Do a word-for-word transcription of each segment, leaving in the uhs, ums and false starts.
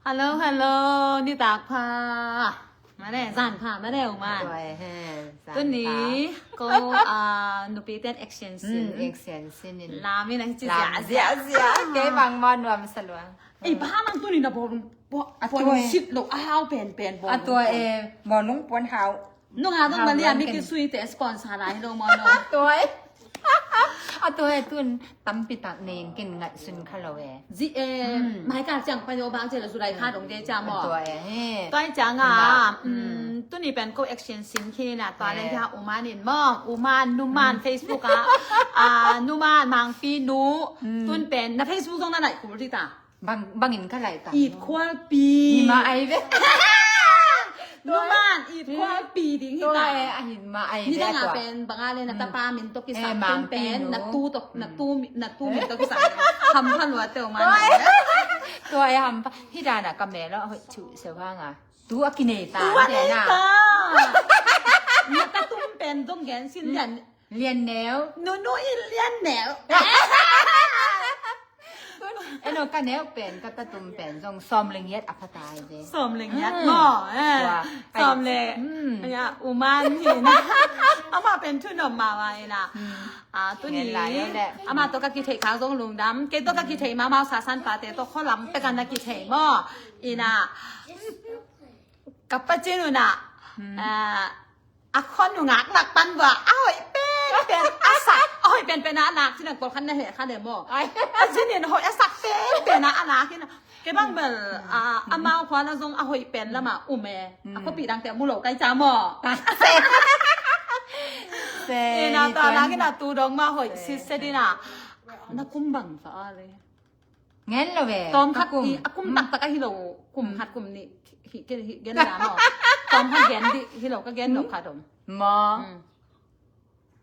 Hello, hello, nitak pha. Mane, zan pha, mane, U Man. Tua e, he, zan pha. Tuni ko, ah, nupi ten action scene. Hmm, action scene in. Lam in a hi ci. Lam zia, zia, zia. Kei bang maw nuam sa lua. Ei, bang nang tuni na bawlung, baw-, a tua bawlung e. Sit lo, a hau pen pen bawlung. A tua e, bawlung puan hau. Nung a dong hau Malia luan mi ken. Kisui te sponsor lai lo maw no. A tua e. A tua e, tun tampi tak ning kin ngaihsun kha lo e. Zi e, hmm. Mai kal ciang pa yo bang ci la July kha dong te ciang maw. A tua e, he. Tua ciang a, hmm. Hmm, tuni pen ko action scene khin a, tua le he. Hia U Man in maw, U Man, Nu Man, hmm. Facebook a, a, Nu Man, Mangpi Nu, hmm. Tun pen, na Facebook zong na naih kul di ta. Bang, bangin ka laih ta. It khualpi. Hi mah ai ve. Nu Man, it khualpi ding hi ta. Tua e, a hi mah ai ve. Nidang a pen, bang a le na tapa min tawh kisam, eh, tun pen, na tu tawh, na tu mi-, na tu min tawh kisam. Hampha lua teuh man. Tua e, hampha. Hi dan a ka mel a hoih thu seu hang a. Tu a kinei ta. Tu a kinei ta. Na ta tum pen dong gen sin lian. Lian neu. Nunu in lian neu. Eno ka neu pen, ka tatum pen zong sawm le ngiat a pha tai ve. Sawm le ngiat maw, eh. Sawm le. Aya, U Man hi na. Ama pen thu nop mah mah hi na. Ah, tuni. Ama tawh ka kithei khak zong lungdam. Kei tawh ka kithei mah mah, sasan pate tawh khualam pek a na kithei maw. Hi na. Ka pacin uh na. Ah, a khon uh ngak lak pan vua, a hoih pen pen a sak, a hoih pen pen a nak, ci nang pawlkhat na heh kha le maw. Ai. A zin in hoih a sak pen pen a a nak hi na. Kei bang bel, a, amau khua na zong a hoih pen lamah um e. A khuapi dangte mu lo kai ca maw. Se. Ina ta nak ina tu dong mah hoih sitset ina. Na kum bang sa a le. Ngen lo ve. Tawm khat i, a kum taktak a hi lo, kum khat kum nih, hi, hi, hi, gen la maw. Tawm khat gen dih, hi lo ka gen lo khat om. Maw.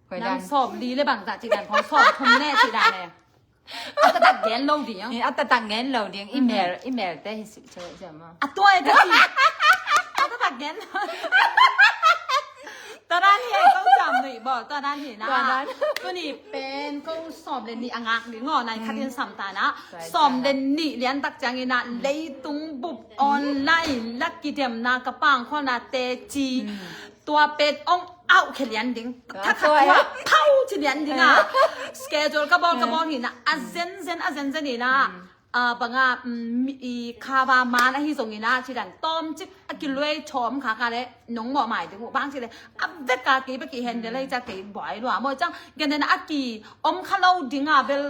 Nang sawm li le bangzah ci dan, khong sawm thum le ci dan e. A taktak gen lo ding. A taktak gen lo ding, email, email te hi si, si, si maw. A tua e ta ci. A taktak gen lo. Tua dan hi, ko sam nui bo, tua dan hi na. Tua dan. Tuni pen ko sawm le nih a ngak ding aw, nai khat in sam ta na. Sawm le nih lian tak ciangin a, leitung bup online la kidemna ka pangkholna te ci. Tua pen ong auh khe lian ding. Thakhat tua pau ci lian ding a. Schedule ka bawl ka bawl hi na. A zenzen, a zenzen hi na. A, banga, mm, mi, i, khawa man ahi zongin a, ci dan tawmcik a kiluai thawm kha kha le, nong mawh mai ding uh, bang ci le, a vek a kei bek kihen de lei ca kei buai lua maw, ciang, gen den a ki om kha lo ding a bel,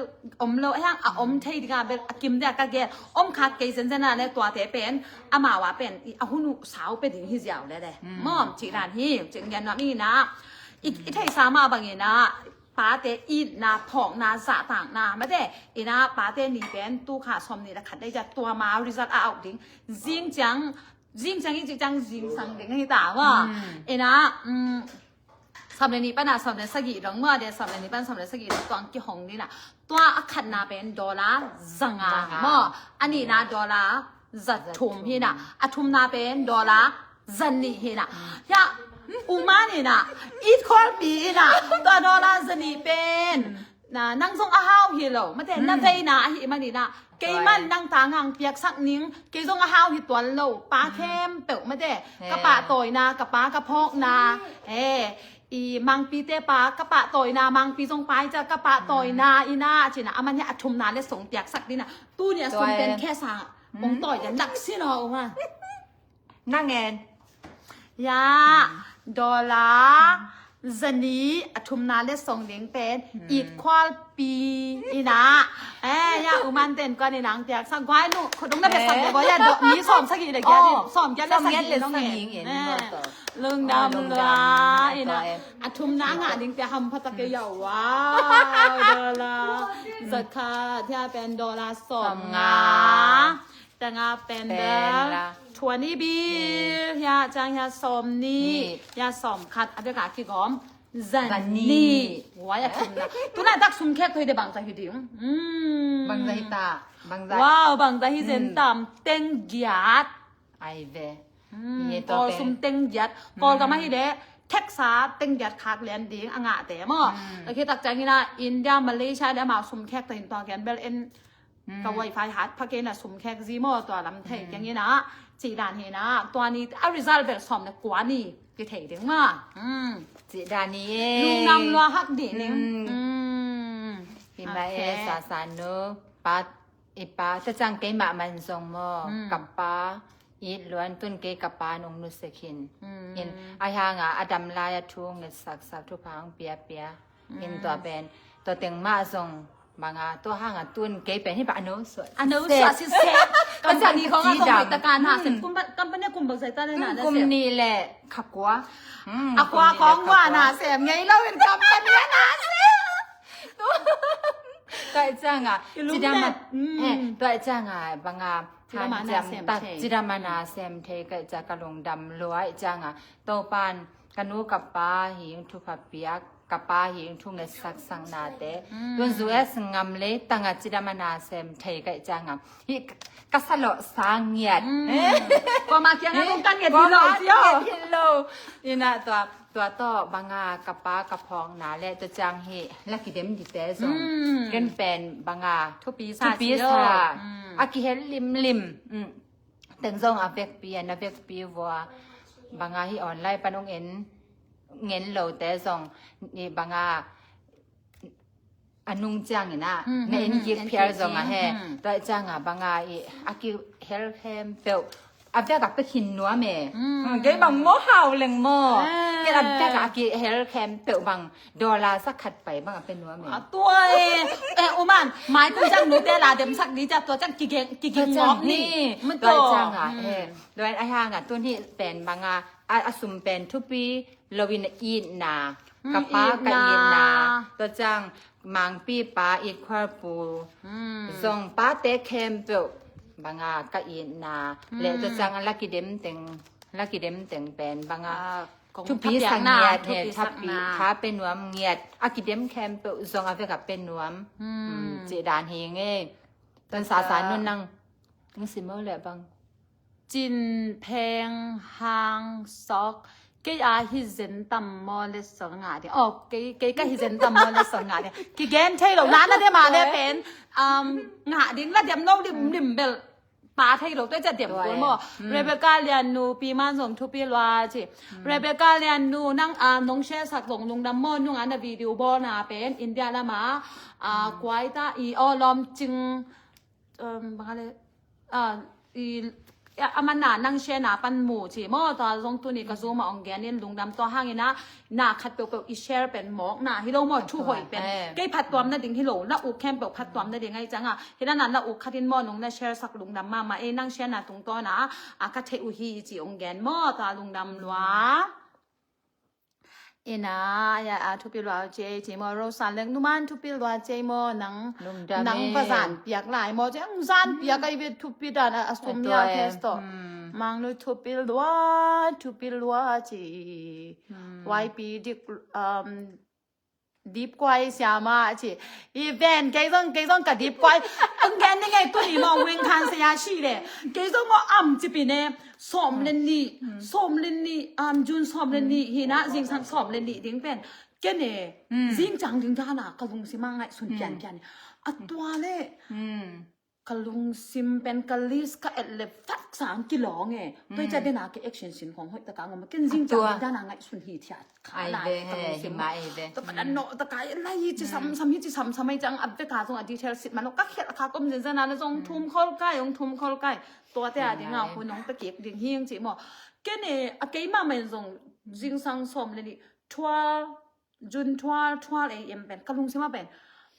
om lo, hiang a om thei ding a bel, a kim de a ka gen, om kha kei zen zen a le tuate pen, amau a pen, i, a hun uh sau pe ding hi ziau le le. Mawm, ci dan hi, ci gen nuam i na, i, i thei sa mah bangin a, pate itna, phawkna, zahtakna, mate, ina pate ni pen, tu kha sawm ni le khat dei zat, tua ma result a auh ding. Zing ciang, zing ciang i cih ciang, zing sang ding hi ta, wa. Ina, mm, sawm le ni pan a, sawm le sagih dong, maw, de sawm le ni pan, sawm le sagih dong, tuang kihong ni na. Tua a khatna pen, dollar, zanga, maw. A nihna dollar, za thum hi na. A thumna pen dollar za nih hi na. Ya, u man hi na. It kholpi hi na. Tua dollar za nih pen. Na, nang zong a hau hi lo. Mate, na veina ahi man hi na. Kei man nang ta ngang piaksak ning. Kei zong a hau hi tuan lo. Pa khempeuh mate. Ka pahtawina, ka pa ka phawkna. Eh, i mangpite pa, ka pahtawina, mangpi zong pai ca, ka pahtawina, ina, cina, a man hi a thumna le song piaksak dina. Tuni a song pen khesa. Hong tawi dan dak sin aw, u man. Nang en. Ya, dollar, zani, a thumna le song ding pen, it khualpi, ina. Eh, ya, u man ten kuan in ang piak sa guai nu, khudung na pe sang de bo ya, do, mi sawm sagih le giat, sawm giat le sagih nong en. Lungdam lua, ina. A thumna ngah ding pia hampha ta kei ya, wow, dollar. Za khat, hia pen dollar sawm nga. Tanga pen bel twenty bil, hia ciang hia sawm nih, hia sawm khat, a bek a kigawm zani. Wai a thumna. Tuna tak sum khek thoi de bangza hi ding. Bangza hi ta, bangza. Wow, bangza hi zen tam, teng giat. Ai ve. Kawl sum teng giat. Kawl gam ahi de, theksa teng giat khak lian ding, a ngah te maw. Aki tak ciangin a India, Malaysia de amau sum khek thoi in tua kian bel en Ka wifi hat pha kei na sum khek zi maw, tua lam thei keng ina. Cih dan hi na, tua ni a result bel sawm le kua ni kithei ding ma. Cih dan hi e. Lungdam lua hak dih ning. Hi ma e, Sasa nu, pa, i pa, ta cang kei mah man zong maw, ka pa, i luan tun kei ka pa nung nu sekin. In, a hanga, a dam lai a thu nget saksak thu phang pia pia. In tua pen, tua teng mah zong, banga, tua hanga tun kei pen hi pa a no suat. A no suat si se. Company khong a kong mai ta ka na sem. Kum ba, company kum bang zai ta le na na sem. Kum ni le kha kua. A kua khong wa na sem. Ngei lo in company a na sem. Tua i canga. Tua i canga banga. Cidam a na sem thei. Cidam a na sem thei ka i ca ka lungdam lua i canga. Topan ka nu ka pa hi thupha piak. Ka pa hi thu nget saksak nate. Tun U S ngam le tanga cidam a na sem thei ka i canga. Hi ka salo sa ngiat. Koma kianga kong ka ngiat hi lo. Ina tua, tua to banga ka pa ka phong na le tua cang hi laki dem di te zong. Ken pen banga thupi sa. A kihel limlim. Teng zong a vekpi, a na vekpi vua. Banga hi online pan ong en ngen lo te zong ni banga a nung ciang ina na en gik phial zong a he. Tua ciang a banga i a kihel khempeuh a vek a pekhin nuam e. Kei bang maw hau leng maw. Kei a vek a kihel khempeuh bang dollar sak khat pai bang a pe nuam e. Tua e. Uman mai kum ciang nu te la dem sak di ciang tua ciang kigeng kiging ngawk ni. Tua ciang a e. Tua a hang a tun hi pen banga a sum pen thupi lo in a itna. Ka pa ka itna. Tua ciang mangpi pa it khualpu. Zong pate khempeuh banga ka itna. Le tua ciang a laki dem teng, laki dem teng pen banga thupi sak ngiat he, thupi tha pe nuam ngiat. A kidem khempeuh zong a vek a pe nuam. Cih dan hi ngei. Tun Sasa nun nang. Nang si mo le bang. Cin Pheng Hang Sok. Kei a hi zen tam maw le song ngah ding. Oh, kei, kei ka hi zen tam maw le song ngah ding. Kigen thei lo, nana de ma le pen. Um, ngah ding la dem lo lim, lim bel. Pa thei lo, tua ca dem kul maw. Rebecca Lian Nu, pi man zong thupi lua ci. Rebecca Lian Nu, nang a nong share sak zong lungdam maw, nung a na video bawl na pen, India lama, a kuai ta i aw lawm cing, um, bang a le, a, i, a man na nang share na pan mu ci maw, tua zong tuni ka Zoom a ong gen in lungdam tua hang ina, na khat peuhpeuh i share pen mawk na, hi lo maw thu hoih pen. Kei phattuam na ding hi lo, na uk khempeuh phattuam na ding ai cang a, hi na na na uk khat in maw nung na share sak lungdam mahmah, ei nang share na tungtawn a, a ka theih uh hi ci ong gen maw, tua lungdam lua. Ina, ya, a thupi lua cei cei maw, Rosan leng numan thupi lua cei maw, nang, nang va zan piak lai maw, cei ang zan piak ai ve thupi dan a, a sum liau test to. Mang lu thupi lua, thupi lua cei. Y P dik, um, dip kuai siama cei. I ven, kei zong, kei zong ka dip kuai. Ang gen ni ngai tu ni maw, wing kan sia si le. Kei zong maw am ci pi ne, som len ni, som len ni, um, June som len ni, hi na, zingsang som len ni ding pen. Ken e, zing cang ding dana ka lungsim a ngaihsun kiankian. A tua le ka lungsim pen ka list ka et le fat sang kilawng e. Tua i ca dena ka action sin khong hoih taka ngom. Ken zing cang ding dana ngaihsun hi thiat. Ka lai ka lungsim. Tua pen a no taka lai hi ci samsam hi ci samsam ai cang a veka zong a detail sit man lo ka khial a kha kom zen zana le zong thum khol kai, ong thum khol kai. Tua te a ding a hun ong ta kik ding hi ang ci maw. Ken e a keima men zong zingsang som le ni. Tua June twelve, twelve A M pen ka lungsim a pen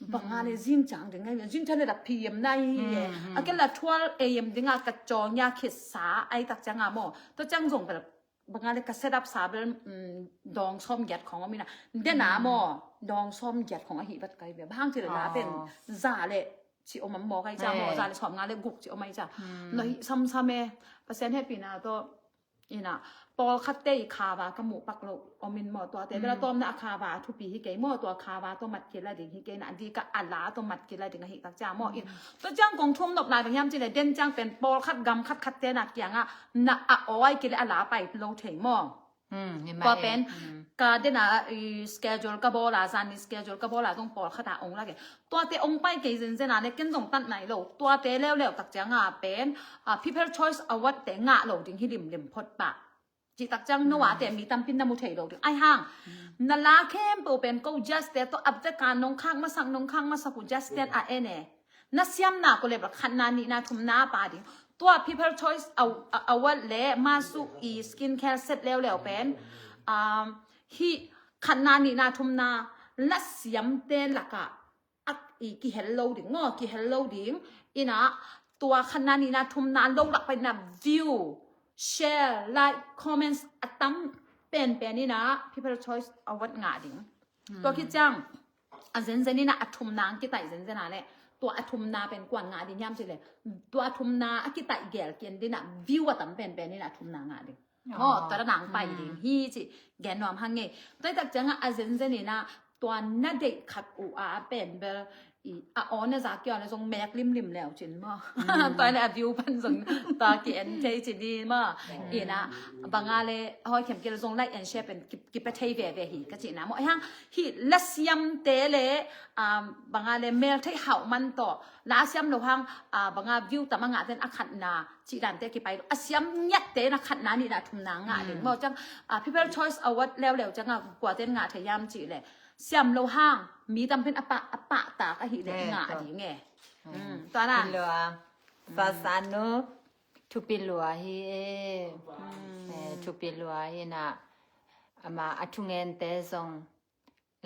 banga le zing cang ding ngai, zing cang le da P M nai hi e. A ken la twelve A M ding a ka cawng ya khit sa ai tak cang a maw. Tua cang zong bel banga le ka set up sa bel dawng sawm giat khong om ina. Dena maw dawng sawm giat khong ahi bat kai bia. Bang ci le la pen za le ci om am maw kai ca maw, za le sawm nga le guk ci om ai ca. Noi samsam e. Pasian hehpihna tawh Ina, pawlkhatte i khava ka muh pak lo om in maw, tuate bela tawmna a khava a thupi hi kei maw, tua khava tua mat kila ding hi kei na, di ka a la tua mat kila ding ahi tak cia maw. In tua ciang kong thum nopna ding hiam cile, den ciang pen pawlkhat gam khat khatte na kianga na a awi kile a la pai lo thei maw. Hmm, hi mah Tua e. pen ka dena i schedule ka bawl a, zan ni schedule ka bawl a zong pawlkhat a ong lak e. Tuate ong pai kei zenzen a le ken zong tat nai lo. Tuate leuleu tak ciang a pen a, People Choice Award te ngah lo ding hi limlim phot pah. Cih tak ciang no a te mi tampin na mu thei lo ding. Ai hang na la khempeuh pen ko judge te tawh a vek a nong khak masak nong khak masak uh judge ten a en e. Na siamna ko le bel khatna nihna thumna a pha ding. Tua People Choice Aw- Award le Masu i skincare set leuleu pen um, hi khatna nihna thumna na siamte lakah a i kihel lo ding maw, kihel lo ding. Ina tua khatna nihna thumna lo lak pai ina view, share, like, comments a tam penpen ina People Choice Award ngah ding. Tua khit ciang a zenzen ina a thumna ang kitaih zenzen a le tua a thumna pen kuan ngah ding hiam cih le tua a thumna a kitaih gel kian ding ina view a tam penpen ina a thumna ngah ding. Maw, tua dan ang pai ding hi cih gen nuam hang e. Tua tak ciang a zenzen ina tua na deih khat uh a pen bel i a aw na za kia na zong mek limlim leu cin maw. Tua na a view pan zong tua ki en thei cin di maw. Ina banga le hoi khem kia zong like and share pen ki- kipa thei veve hi ka cihna maw. Hang hi la siamte le um, banga le mel thei hauh man tawh la siam lo hang uh, banga view tam a ngah ten a khatna cih dante kipai lo. A siam ngiatte na khatna nihna thumna ngah ding maw. Ciang uh, People Choice Award leuleu ciang a kuaten ngah thei hiam cih le siam lo hang mi tampin a pah a pah tak ahi le ngah ding e. Tua na. Hi lua. Fasanu thupi lua hi e. Eh, thupi lua hi na ama a thungente zong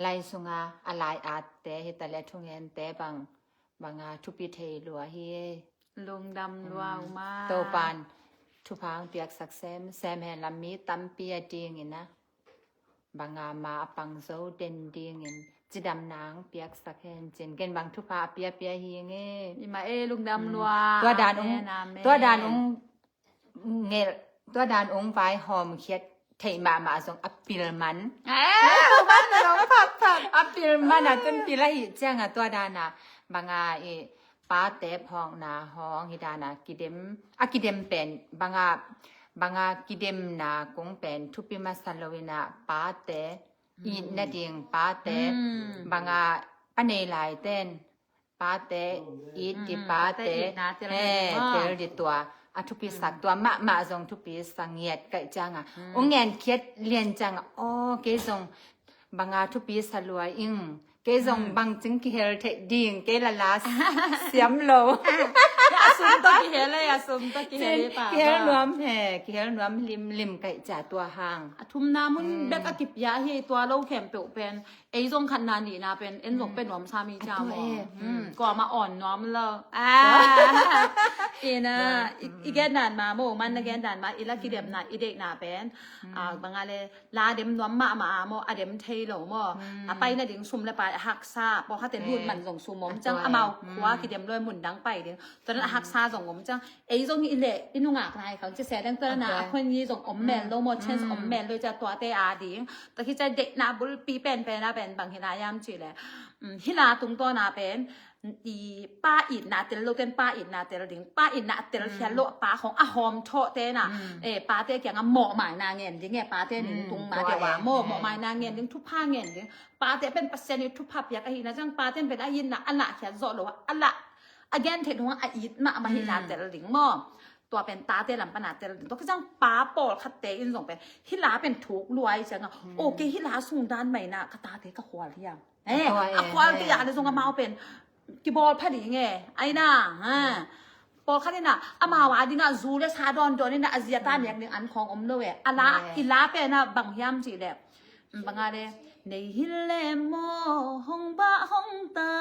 lai sunga a lai atte hi ta le thungente bang banga thupi thei lua hi e. Lungdam lua uma. Topan thupha ang piaksak sem sem hen lam mi tampi a ding ina banga ma a pang zo den dingin cidam nang piaksak hen cin ken bang thupha a piapia hi nge. Ima e lungdam lua. Tua dan ung tua dan ung ngel tua dan ung vai hom khiat thei mahmah zong a pil man. A pil man a tun pil a hi ciang a tua dan a banga i pate phawkna hong hi dan a kidem a kidem pen banga banga kidemna kung pen thupi masa lo ina pate itna ding pate banga a nei lai ten pate it di pate tel di tua a thupi sak tua mahmah zong thupi sa ngiat kaih ciang a ung ngen khiat lian ciang a aw kei zong banga thupi sa lua ing kei zong bang cing kihel thei ding kei la la siam lo. A sum to kihel e a sum to kihel e pa. Kihel nuam he kihel nuam lim lim kaih cia tua hang. A thumna mun bek a kipia hi tua lo khempeuh pen ei zong khatna nihna pen en zong pen nuam sa mi cia maw. Kuama awn nuam lo. Ina i gen dan ma maw man na gen dan ma i la kidemna i deihna pen banga le la dem nuam mahmah a maw a dem thei lo maw. A paina ding sum le pai a haksa pawlkhatte lut man zong sum om ciang amau khua kidem lo mun dang pai ding. Tua dan a haksa zong om ciang ei zong i leh i nungak nai khang ci se dang tua dan a a khon i zong om mel lo maw chance om mel lo cia tuate a ding. Tua khi cia deihna bulpi penpen a pen bang hi lai hiam ci le hi la tungtawn a pen i pa itna tel lo ten pa itna tel ding pa itna tel khial lo pa khong a hawm thawh te na pate kiang a mawhmaina ngen ding e pate ning tung ma deuh a maw mawhmaina ngen ding thupha ngen ding pate pen Pasian i thupha piak ahina ciang pate pen a itna a lah khial zawh lo a lah a gen theih dong a it mahmah hina tel ding maw. Tua pen tate lam pana tel ding tua kizang pa pawlkhatte in zong pen hila pen thuk luai cianga o kei hila sung dan maina ka tate ka khual hiam. A khual tia le zong amau pen kibawl pha ding e aina. Pawlkhat ina amau a dinga zu le sa dawndawn ina a zia ta nek ding an khawng om lo e a la i la pena bang hiam cih le banga le nei hil le maw hong bah hong ta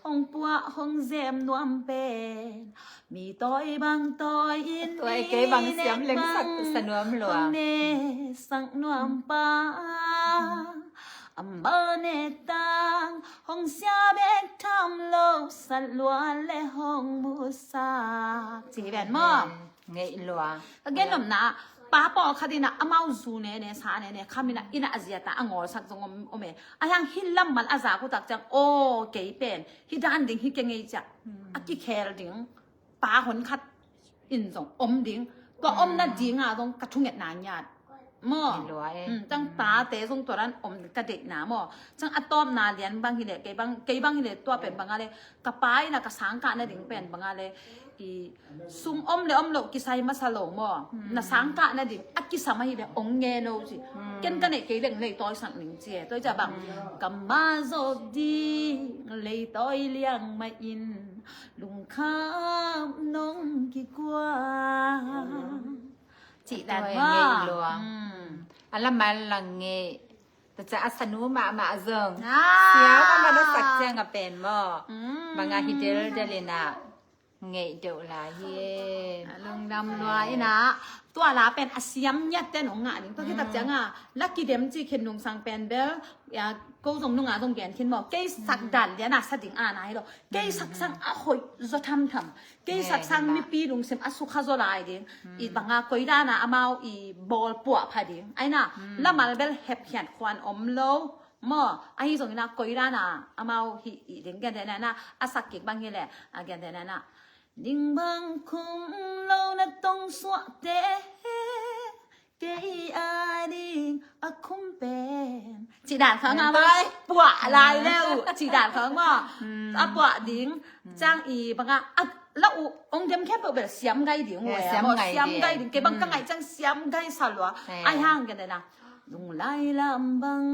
hong puah hong zem nuam pen mi tawi bang tawi in Tuai kei bang siam leng sak sa nuam lua. Hong ne sak nuam pa. Amau ne tang hong sia bek tham lo sat lua le hong musak. Ci hi ven maw. Ngeih lua. Ka gen lomna pa pawlkhat ina amau zu ne ne sa ne ne kham ina ina a zia ta a ngawlsak zong om om e. A hiang hi lam man a zak utak ciang aw kei pen hi dan ding hi kei ngei ciah a kikhel ding pa hon khat in zong om ding. Tua omna dinga zong ka thungetna ngiat. maw. Lua e. Hmm, cang tate zong tua dan om ka deihna maw. Cang a tawpna lian bang hi leh, kei bang, kei bang hi leh tua pen bang a leh, ka pa in a ka sangkah nading pen bang a leh, i sum om le om loh kisai masa lo maw. Na sangkah nading a kisam ahi leh ong nge no ci. Ken ka neih kei leng leitawi sak ning ci e. Tua hi ciah bang, ka ma zawk ding leitawi liang mah in lungkham nong kikua. Cih dan Tua e, maw. ngei luang. Hmm. A lamal lang ngei. Tua ciah a sanu mahmah zong. Ah. Siau mahmah na sak ciang a pen maw. Mm. Bang a hi deldel in a ngei deuh lai hi. A lungdam lua in a. Tua la pen a siam ngiat ten ong ngah ding. Tua khit tak ciang a la kidem ci khin nungsang pen bel, ya, ko zong nunga zong gen khin maw. Kei sak dan lian a sa ding a na hi lo. Kei sak sang a hoih zaw thamtham. Kei sak sang mipi lungsim a sukha zaw lai ding. I bang a koi dan a amau i bawl puah pha ding. Ai na, lamal bel hepkhiat khuan om lo. Maw, ahi zong in a koi dan a amau hi i ding, gentehna in a, a sak kik bang hi leh, a gentehna in a, ning bang khum lo na tong suahte, kei a ding a khum pen. Cih dan khawng a amau puah lai le uh, cih dan khawng maw. A puah ding, ciang i bang a, a, la uh, ong dem khempeuh bel siam gai ding uh, Eh, eh, siam maw, gai siam ding. Gai ding, kei bang ka ngaih ciang siam gai sa lua. Eh. Ai hang gentehna. Lunglai lam bang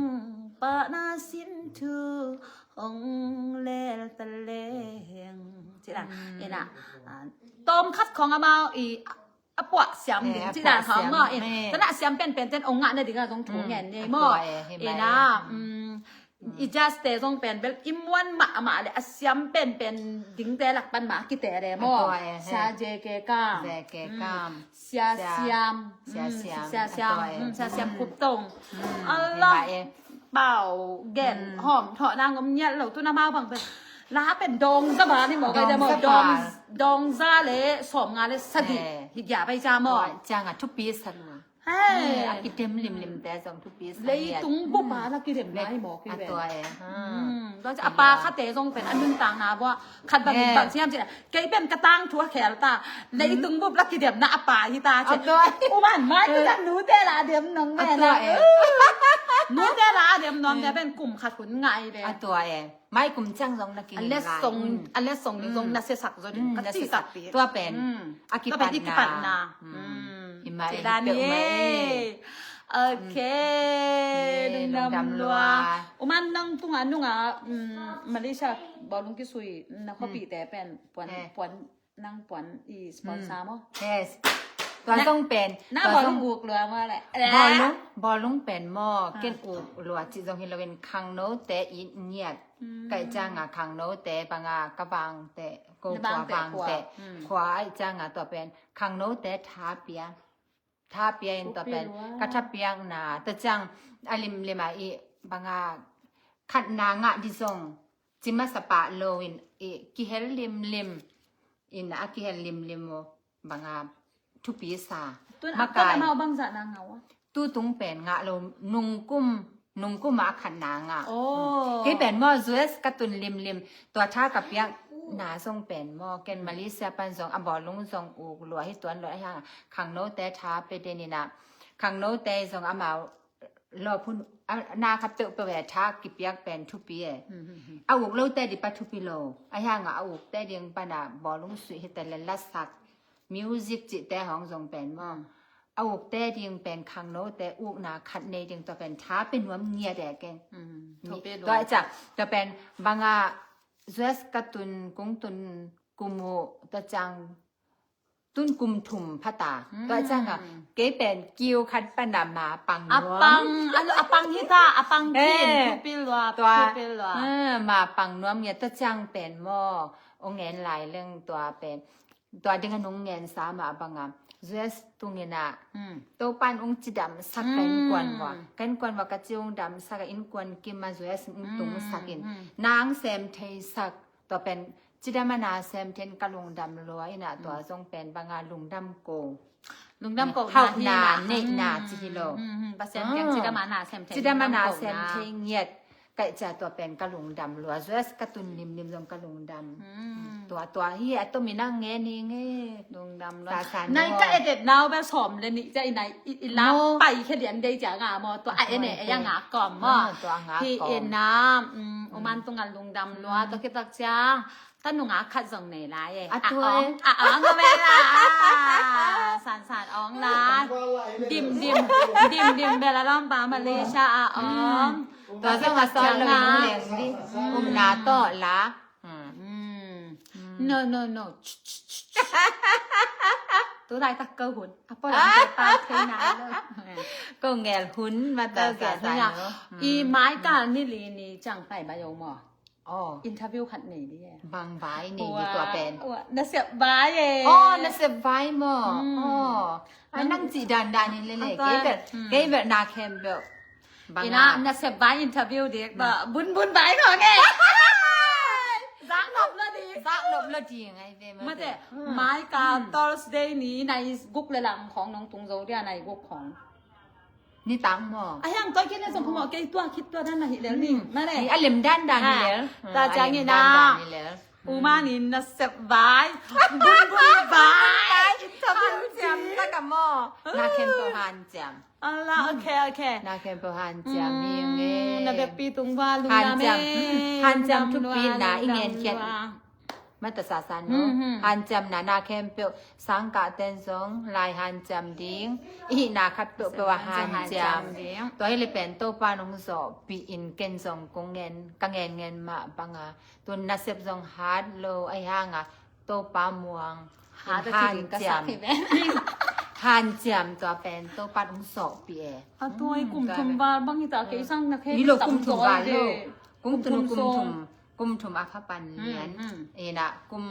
pahna sin thu hong lel ta leng. Cih dan. Ina, ah, tawm khat khawng amau i a puah siam ding. Cih dan khawng maw. Ina, tana siam penpen ten ong ngah nading a zong thu ngen nei maw. Ina, mm, i jazz te zong pen bel i muan mahmah le a siam penpen dingte lak pan mah kite le maw. Sia J K Kam. Sia Siam. Sia Siam. Sia Siam Kup Tong. Allah. Pau gen hawm thawh nang om ngiat lo tu na mau bang pen. La pen dawng za ba ni maw, kai de maw, dawng za le sawm nga le sagih hi gia pai ca maw. Ciang a thupi sa lua. Hei, a kidem limlim te zong thupi sa. Leitung bup a la kidem nai maw, ki ven. A tua e. A pa khate zong pen a nuntakna bua khat bang in bang siam cih. Kei pen ka tangthu a khel ta. Leitung bup la kidemna a pa hi ta cih. A tua e. U man mai tu kan nute la dem nong ven. Nute la dem nong te pen kum khat hun ngai ve. A tua e. Mai kum ciang zong na kingin lai. Unless song, unless song ding zong na siasak zaw ding. Ka cihsak pi. Tua pen a kipatna. Hi mah e, hi peuh mah e. Ok. Lungdam lua. U man nang tunga nunga Malaysia bawlung kisui na khuapihte pen puan, puan nang puan i sponsor maw? Yes. Tua zong pen. Na bawlung uk lua maw le. Bawlung, bawlung pen maw. Ken uk lua cih zong hi loin khangnote i ngiat. Kaih cianga khangnote banga ka vangte, ko khua vangte. Khua aih cianga tua pen khangnote tha pia. Tha pia in tua pen ka tha piakna. Tua ciang a limlim a i banga khatna ngah di zong ci masa pah lo in i kihel limlim in a kihel limlim uh banga thupi sa. Makai. Tun a bangzah na ngau a? Tutung pen ngah lo, nungkum, nungkum a khatna ngah. Kei pen maw U S ka tun limlim tua tha ka piakna zong pen maw ken Malaysia pan zong a bawlung zong uk lua hi tuan lo a hiang khangnote tha pe den in a khangnote zong amau lawphun na khat peuhpeuh e tha kipiak pen thupi e. A uk lote di pa thupi lo a hiang a ukte ding pana bawlung suih hi te le lasak music cihte hong zong pen maw. A ukte ding pen khangnote ukna khat nei ding tua pen tha pe nuam ngiat e ken. Tua ciang tua pen banga U S ka tun kung tun kum uh tua ciang tun kum thum phata. Tua cianga kei pen kiu khat pana ma pang nuam. A pang, a pang hi ta, a pang kin, thupi lua, thupi lua. Ma pang nuam ngiat tua ciang pen maw. Ong ngen lai leng tua pen. Tua ding a nung ngen sa ma banga. U S tungin a. Topan ong cidam sak ka innkuan vua. Ka innkuan vua ka ci ong dam sak a innkuan kim a U S ong tung sak in. Nang sem thei sak. Tua pen cidam a na sem then ka lungdam lua ina tua zong pen banga lungdam ko. Lungdam ko hauhna neihna ci hi lo. Pasian kiang cidam a na sem then. Cidam a na sem thei ngiat. kaih cia tua pen ka lungdam lua. Zuas ka tun limlim zong ka lungdam. Tua tua hi a tomin a ngen hi nge. Lungdam lua. Sa sa no. Nai ka edit nau bel sawm le nih cia i nai i la pai khe lian dei cia nga maw. Tua a ene e a nga kawm maw. Tua a nga kawm. Hi ina uman tunga lungdam lua tua khitak ciang. Tanung a khat zong nei lai e. A ong a ong a bel a. San san ong lai. Dim dim dim dim bel a lawmpa Malaysia a ong. Tua zong a sawl lo in leng di. Umna tawh la. No no no. Tu lai tak ko hun. A pawl ang pa thei na lo. Ko ngel hun ma ta sa sa no. I mai kal ni li ni ciang pai ba yo maw. Interview khat nei di e. Bang vai nei di tua pen. Nasep vai e. Oh, nasep vai maw. Oh. Ai nang ci dan dan in lele. Kei bel kei bel na khempeuh. Ina nasep vai interview di ba bun bun vai ko nge. Zak nop lo di. Zak nop lo di ngai ve ma. Mate mai ka Thursday ni nai guk le lang khong nong tung zo dia nai guk khong. Ni tang maw. A hiang toy kene zong phamawh kei tua khit tua dan na hi lel ni. Mane. Ni a lem dan dan hi lel. Ta ciang ina. Uman in nasep vai. Bun bun vai. Hanciam tak a maw. Na khempeuh hanciam. Ala, okay okay. Na khempeuh hanciam hi nge. Na bekpi tung va lungdam e. Hanciam thupi na i ngen khiat. Mata sa sa no. Hanciam na na khempeuh sangkah ten zong lai hanciam ding. I hihna khat peuhpeuh a hanciam. Tua hi le pen Topa nong zawhpih in ken zong kong ngen ka ngen ngen mah banga. Tun nasep zong hat lo a hi hanga Topa muang. Hanciam. Hanciam tua pen Topa nong zawhpih e. A tua i kum thum val bang hita kei sang na khe. I lo kum thum val lo. Kum thum kum thum. Kum thum a kha pan lian. Ina kum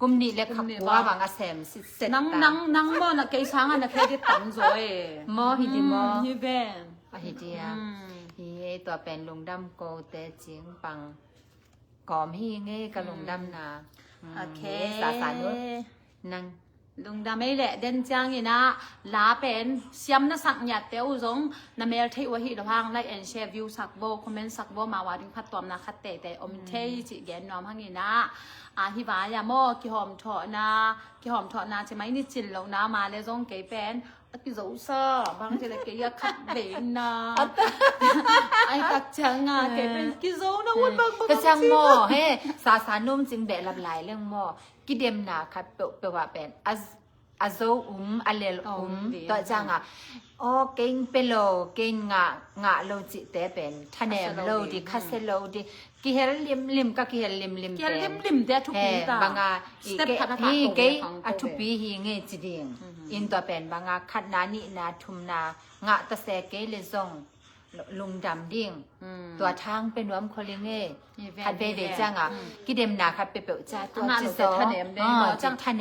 kum nih le kha kua bang a sem sit set nang ta. Nang nang maw na kei sanga na khe di tam zo e. Maw hi di maw. Hi ven. A hi dia. Hi e tua pen lungdam ko te cing pang kawm hi nge ka lungdam na. Okay. Sa sa nu. Nang Lungdam ei leh den ciangin ah la pen siam na sak ngiatte uh zong na mel theih uh ahi lo hang like and share view sak vo comment sak vo mah ua ding phattuamna khat teitei om thei cih gen nuam hangin ah a hi vai a maw kihawmthawhna kihawmthawhna ci mai ni cin lohna ma le zong kei pen a kizosa bang ci le kei a khat veina ai tak ciang a kei pen kizona un bang bang ka ciang maw he sa sa num cing behlap lai leng maw kidemna khat peuhpeuh ah pen a zo um a lel um tua ciangah aw kei pe lo kei ngah ngah lo cihte pen thanem lo di khase lo di kihel limlim ka kihel limlim pen banga kei a thupi hi nge ci ding in tua pen banga khatna nihna thumna ngah tase kei le zong lungdam ding tua thang pe nuam khol ing e khat veivei ciangah kidemna khat peuhpeuh ca tua ci zo thanem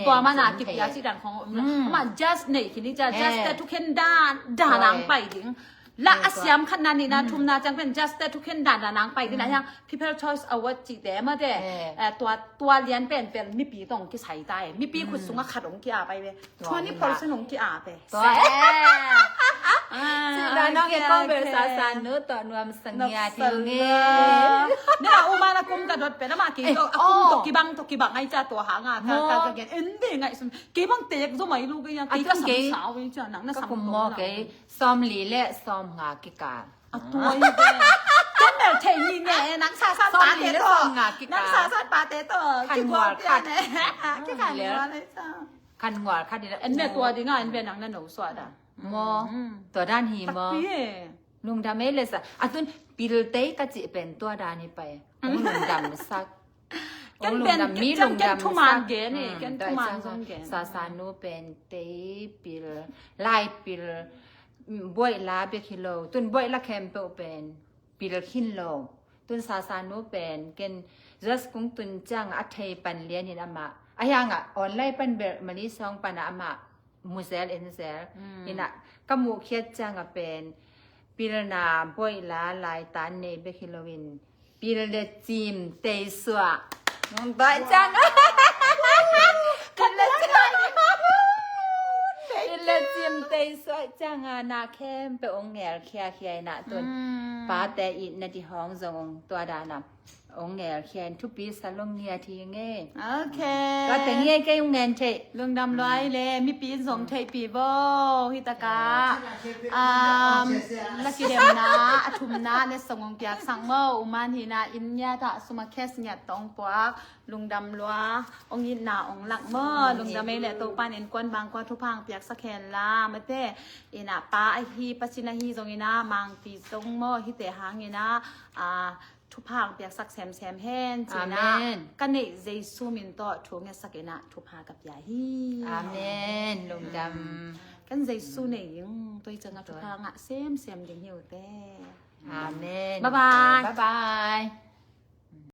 tua mana kipia ci dan khong om lo ama just nei kini ca just te thukhen dan dan ang pai ding la a siam khatna nihna thumna ciang pen just te thukhen dan dan ang pai ding a hiang People Choice Award cihte mate tua tua lian pen pel mipi tong kisai ta e mipi khut sungah khat ong kia pai ve twenty percent ong kia pe Cih dan nong e kong bel sa sa nu tawh nuam sangia thil nge. Nena uma na kum ka dot pe na ma ki to a kum to kibang to kibang ai ca to hanga ka ka ka gen en de ngai sun kibang tek zo mai lu ka yang kika sam sa wi ca nang na sam to kei som li le som nga kika. A tua i de. Ken mel thei ni ne nang sa sa pa te to. Nang sa sa pa te to. Kigual khat. Kigual khat. Khan ngual khat ding la en me tua ding a en ve nang na no suah da maw tua dan hi maw lungdam ei le sa a tun pil tei ka cih pen tua dan hi pai ong lungdam sak ong lungdam mi lungdam sak sa sa nu pen tei pil lai pil buaih la bek hi lo tun buaih la khempeuh pen pil khin lo tun sa sa nu pen ken just kung tun ciang a thei pan lian in amah a hiangah online pan ber mali song pan a amah muzel enzel ina ka muh khiat ciang a pen pilna boih la lai tan nei bek hi loin pil le cim tei suah nong dai ciang pil le cim pil le cim Tei suak cianga na khempeuh ong ngelkhia khia ina tun. Pate itna dihong zong ong tua dana ong ngelkhia in thupi sa lungngiat hi nge. Ok. Ka teng nge kei ong ngen thei. Lungdam luai le mipi in zong theihpi vo. Hitaka um, lakidemna a thumna ne song ong piaksak mo. Uman hina in ngiat a suma kes ngiat tong puak. Lungdam lua, ong itna ong lak maw. Lungdam ei le Topan innkuan bangkua thupha piaksak hen la mate. Ina pa ahi, pasin ahi zong ina mangpi zong maw, hite hang ina a thupha piaksak semsem hen cina. Amen. Ka neih Jesu min tawh thu ngetsak ina thupha ka pia hi. Amen. Lungdam. Kan Jesu nei ing, tua i canga thupha ngah semsem ding hi uh te. Amen. Bye bye. Bye bye.